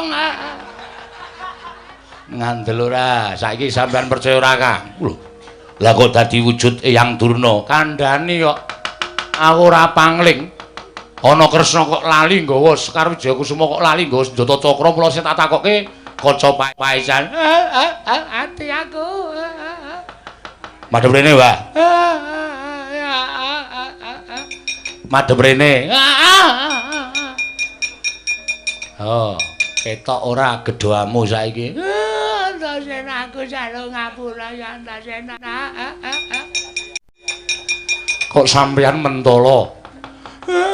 Durung. Ngandel ora? Saiki sampean percaya ora, Kang? Lho. Lah kok dadi wujud Eyang Durna? Kandhani kok. Aku ora pangling. Ana Kresna kok lali nggawa Sekar Wijayakusuma kok lali nggawa senjata cakra, mula sing tak takokke kaca paesan. Ati aku. Madhep rene, Mbah. Madhep rene. Oh, ketok ora gedhamu saiki? Antasena aku jaluk ngapura ya Antasena. Kok sampeyan mentala?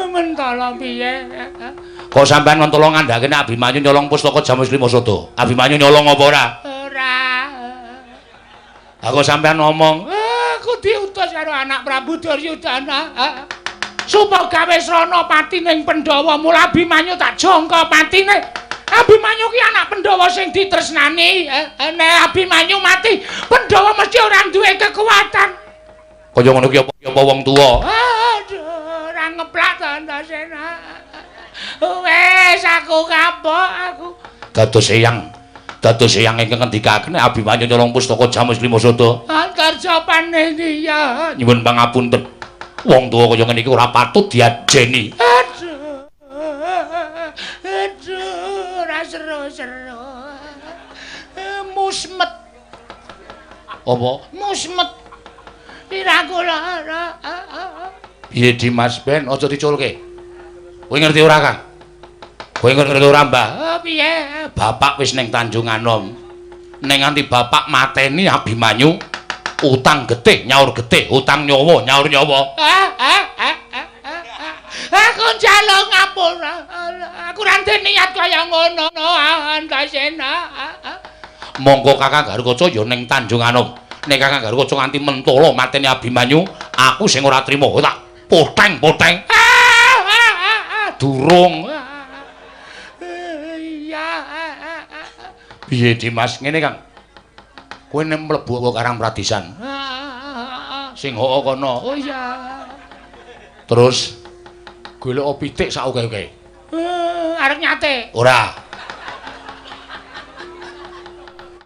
Mentala piye? Kok sampeyan mentala ngandhake nek Abimanyu nyolong pustaka Jamus Lima Sada? Abimanyu nyolong apa ora? Ora. Lah kok sampeyan ngomong, Aku diutus karo anak Prabu Duryudana. Supaya gawe srana patining Pandhawa, mula Abimanyu tak jangka patine. Abimanyu ki anak Pandhawa sing ditresnani. Nek Abimanyu mati, Pandhawa mesti ora duwe kekuatan. Kaya ngono ki apa wong tuwa? Aduh, ora ngeplak to Antasena. Wes aku kapok aku. Dados eyang. Dados eyang ingkang ngendikaken nek Abimanyu nyolong pustaka Jamus Lima Sada. Antarja paneniya. Nyuwun pangapunten. Wong tuwa kaya ngene iki ora patut diajeni. Aduh. Aduh, ora seru-seru. Musmet. Apa? Musmet. Sirahku lara. Piye Dimas ben aja diculke. Kowe ngerti ora, Kang? Kowe ngerti ora, Mbah? Piye? Bapak wis ning Tanjung Anom. Ning nganti bapak mateni Abimanyu, utang getih nyaur getih, utang nyawa nyaur nyawa. Aku njaluk ngapura. Aku ora ndek niat kaya ngono, Antasena. Monggo Kakang Garukaca ya ning Tanjung Anom. Nek Kakang Garukaca nganti mentala mateni Abimanyu, aku sing ora trima. Tak poteng-poteng. Durung. Iya. Piye Dimas ngene, Kang? Kowe nek mlebu Karang Pradisan. Sing hoo kono. Oh iya. Terus golek pitik sak oke-oke. Arep nyate. Ora.